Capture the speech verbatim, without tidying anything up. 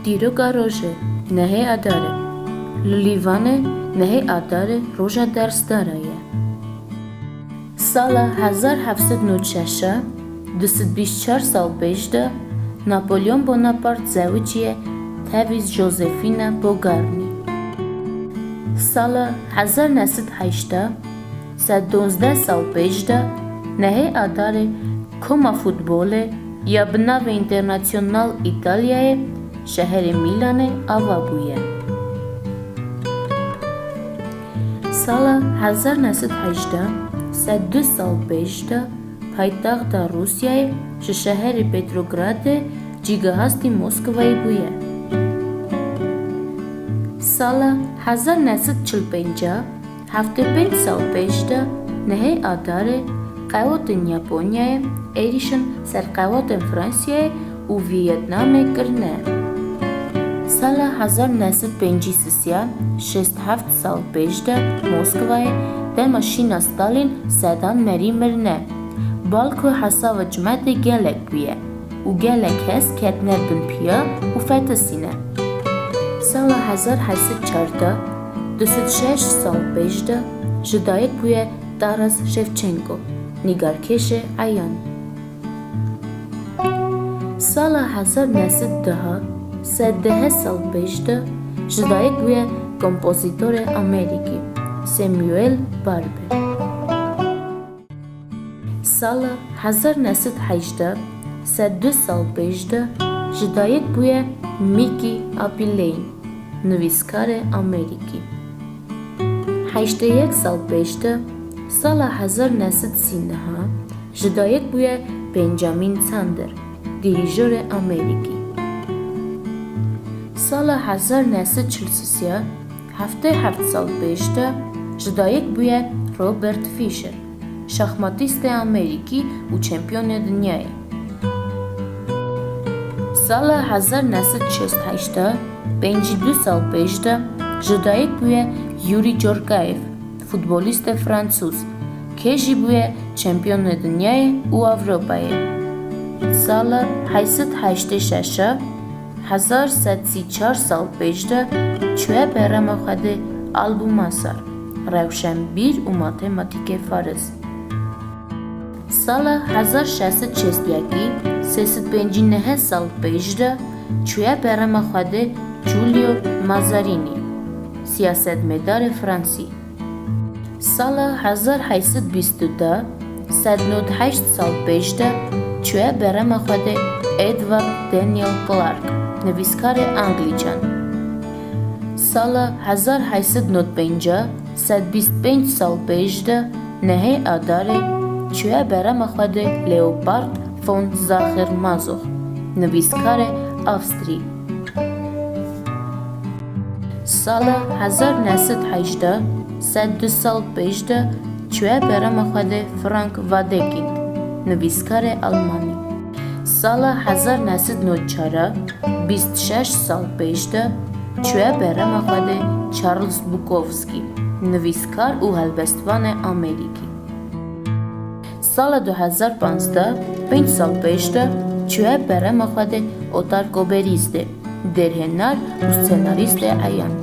Dîroka rojê, nehê Adarê. Li Lîvanê nehê Adarê roja dersdara ye. Sala hezar heft sed nod şeş, du sed bîst çar sal pêş de Napolyon Bonaparte zewiciye tevî Josephine Beauharnais. Sala hezar neh sed heşt, sed duwazdeh sal pêş de, nehê Adarê koma futbolê ya bi navê Internazionale Italiaê şeherê Mîlanê ava bûye. Sala hezar neh sed hejdeh, sed du sal pêş de, paytexta Rûsyayê ji şeherê Petrogradê cîgihastî Moskovayê bûye. Sala hezar neh sed çil pênc, heftê pênc sal pêş de, nehê Adarê, qewatên Yaponyayê êrîşin ser qewatên Fransiyayê û Vîetnamê kirine. Sala hezar neh sed pêncî sisiya, şêst heft sal pêş de, Moskovayê dema şîna Stalin sedan merî mirine. Bal ku hesava cimetê gelek bûye û gelek kes ketine bin piya û fetisîne. Sala hezar heşt sed çardeh, du sed şeş sal pêş de, ji dayik bûye Taras Şevçenko, nîgarkêşê eyan. Sala hezar neh sed deh, sed deh sal pêş de, ji dayik bûye kompozîtorê Amerîkî, Samuel Barber. Sala hezar neh sed hejdeh, sed du sal pêş de, ji dayik bûye Mickey Applebaum, nivîskarê Amerîkî. Heştê yek sal pêş de, sala hezar neh sed sî neh, ji dayik bûye Benjamin Zander, dîrîjorê Amerîkî. Sala hezar neh sed çil sisiya, heftê heft sal pêş de, ji dayik bûye Robert Fischer, şaxmatîstê Amerîkî û çempiyonê dinyayê. Sala hezar neh sed şêst heşt, pêncî du sal pêş de, ji dayik bûye Yuri Djorkaeff, futbolîstê fransûz, kê jî bûye çempiyonê dinyayê û Ewropayê. Sala heşt sed heştê şeş, hezar sed sî çar sal pêş de, çûye berema xwe de Abu Masar, rewşenbîr û matematîkê faris. Sala hezar şeş sed şêst yekî, sê sed pêncî neh sal pêş de, çûye berema xwe de Giulio Mazarini, siyasetmedarê fransî. Sala hezar heşt sed bîst û du, sed nod heşt sal pêş de, çûye berema xwe de Edward Daniel Clark, nivîskarê Anglîcan. Sala hezar heşt sed nod pênc, sed bîst pênc sal pêş de, nehê Adarê, çûye berema xwe de Leopold von Sacher-Masoch, nivîskarê Avstrî. Sala hezar neh sed hejdeh, sed du sal pêş de, çûye berema xwe de Frank Wedekind, nivîskarê Almanî. Sala hezar neh sed nod çar, bîst şeş sal pêş de, çûye berema xwe de Charles Bukowski, nivîskar û helbestvanê Amerîkî. Sala du hezar panzdeh, pênc sal pêş de, çûye berema xwe de Otar Koberizde, derhêner û senarîstê eyan.